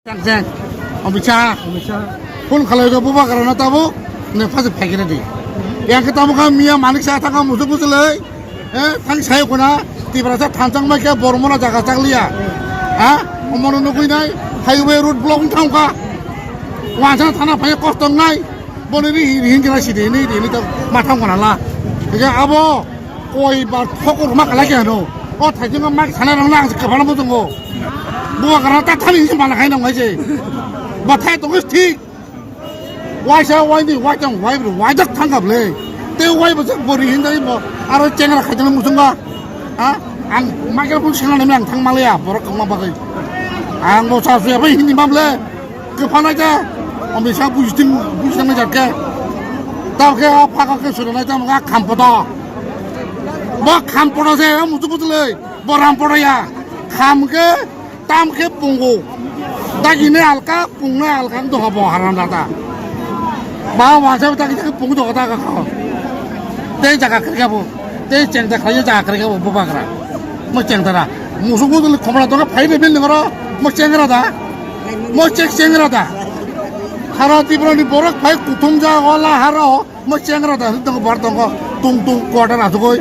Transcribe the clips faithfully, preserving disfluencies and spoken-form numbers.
Tang jeng, Amit Shah. Amit Shah. Phone khalai go bubagra na tabo, ne phase phai kene di. Yang ke tamo ka miya manik sa thang ka musu musu lei. Eh, thang sai ko na, Tiprasa thanchang mai ke Bormona jaga chang liya. Ha? Omono nugui nai, highway road block thang ka. Wansa thana phai kosto nai. Boni ri ri hin kena sidi ni ri ni to mathang ko na la. Ke abo koi ba thokor ma kala ke no. O thai jing ma sana rang lang ke phana mo tongo. Bubagra ta thani ni mana khai nang hai se. Ba thai to thik. Waisa waini waitang wai bru waidak thangkap le. Te wai bwswk bori hindai bo aro chengra khaitang muchungba. Ha? Ang microphone sengna nang thang malaya borok kongma bagwi. Ang bo sa suya bai hindi mamle. Kwphanai ta. Omisa bujting bujang na jakke. Tabke a phaka ke suranai ta mga khampoto. Bo khampoto se muchung muchung le. Bo rampoto ya. Kham ke Tam khe pungo. Dagine alka, pungne alka, wng tongkha bo haram dada. Ba wansa dagi dagi pung tongkha daga kha. Tei jaga khrikha bo. Tei chengda khlaiya jaga khrikha bo bubagra. Mo chengda ra. Musuk musuk khomla tongkha phai de bil ningro. Mo chengra da. Mo chek chengra da. Hara Tripura ni borok phai kuthum ja wala haro. Mo chengra da hwk tongo bar tongo tung tung quarter asugoi.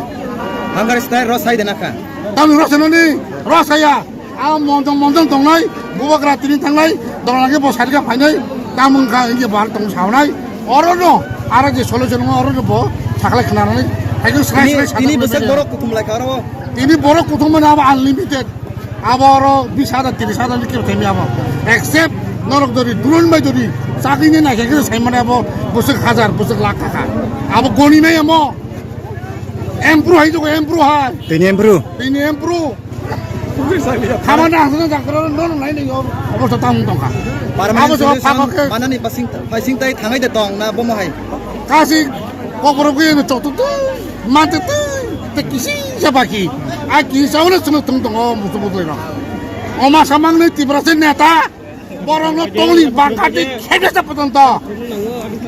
Hangari style ro sai de nakha. Tamni ro sanani ro saya. A monjong monjong tongnai bubagra tini thangnai dona lagi bo sarika phainai tamung kha inge bar tong saunai. Oro no ara je solution no oro no bo sakhlai khnanani. Haikhe srai Tini srai tini sakhlai bwswk khnanai. Borok kuthum lai kha oro. Tini borok kuthum mani abo unlimited. Abo oro bis hajar, tris hajar ni kebo thangmi abo. Except norok dori, drone bai dori, chakri ni naikhe khe sai mane abo bwswk hajar, bwswk lakh taka. Abo goni nai amo. Empru hai jogo, empru hai. Tini empru. Tini empru. Hamana hasana jakra no no nai nai obostha tang tongkha. Permanent Abo jogo solution papa khe manani pasing, pasing tai thangai de tong na bomo hai. Kasi kokborok khe no chok tuk tuk, man tuk tuk, te kisi se baki. A kisa ono sunu tung tongo musu musu no. Oma samang ni Tiprasa neta, borok no tongni bangkati khede sa potonto.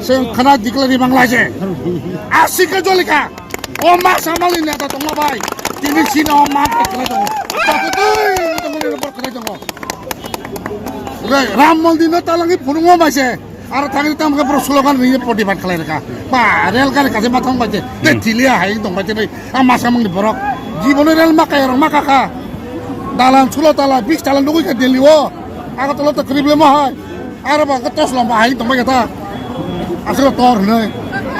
Se khana dikla ni bangla se. Asika jolika. Oma samang ni neta tongma bai. Tini sino oma te khlai tongo. Tok tuk tuk, tok tuk tuk, tok tuk tuk. Re, Ram Mondir no talangi phunukma bai se. Aro thangwi tamo khe borok slogan rwi protibad khlai rwkha. Ba, rel gari kaisa ma thang bai se. Te Hmm. Thilia hai tong bai se nai. A masa mangni borok. Jibono rel ma kaya rok ma kakha. Dalan sulo tala, bis tala nugui kha Delhi o. Agartala to kwrwi bwlai ma hai. Aro ba khe tos lamba hai tong bai kha ta. Aswk tor hwnwi.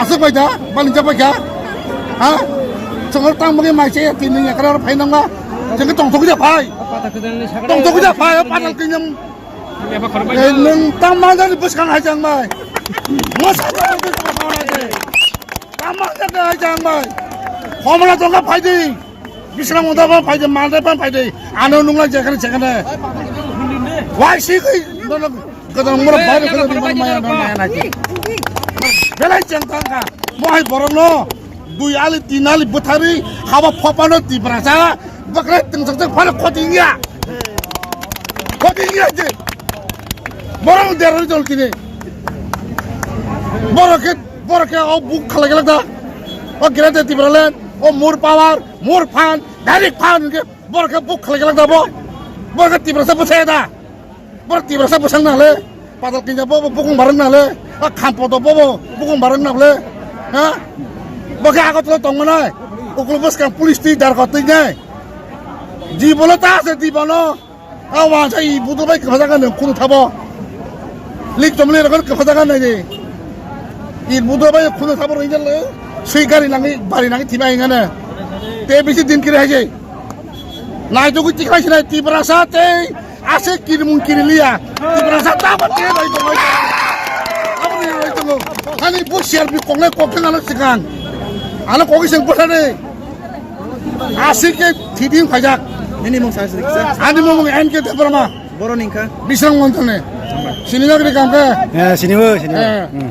Aswk bai da, bani jak bai kha. Ha? Chwng tang bagwi mai se tini yakra phai nang ba. Chwng tong thok ja phai. Tong thok ja phai, patal kinyam. Eh, nwng tamo manjani bwskang hai chang bai. Mosa tamo manjani bwskang hai chang bai. Tamo manjani hai chang bai. Homla tongkha phaidi. Bisram unda ba phaidi, mandai ba phaidi. Ano nungla jekhane jekhane. Wai si koi, nono gadang mura bai gadang mura maya maya naki. Belai chang tangkha. Mohai borok no. Dui ali, tin ali bwtharwi haba phopano Tiprasa bwkrai tungsakjak phano khoti wngya. Khoti wngya je. Borok deroi dol tini. Borok khe, borok khe o buk khalai khalai da. O Greater Tipraland, o more power, more fund, direct fund hwnkhe borok khe buk khalai khalai da bo. Borok khe Tiprasa bwsai da. Borok Tiprasa bwsang nang le, patal kinja bobo bukung barang nang le, a khampoto bobo bukung barang nang le, ha? Bo khe Agartala tong manai, uklo bwskang police twi darkot twi nai. Jibono ta ase jibono, a wansa i budo bai kwphajaga nang khunu thabo. Lik tomle rokon kwphajaga nai de. I budo bai khunu thabo roi jale, sui gari nangi, bari nangi thima ingane. Te bisi din kire hai je. Naitugwi tikhlai sinai Tiprasa tei ase kirimung kiriliya. Tiprasa tabok khe bai tongo. Aboni bai tongo. Ani bo C R P koknai kokthang ano sikang. Ano kokiseng bwthani. Asik khe thiding phaijak. Nini mung sa sini kisa? Ani mung N K Debbarma. Boroni wngkha? Bisrang Montone. Sinijak ri kam khe? Eh, sinibo, sinibo. Eh. Hmm.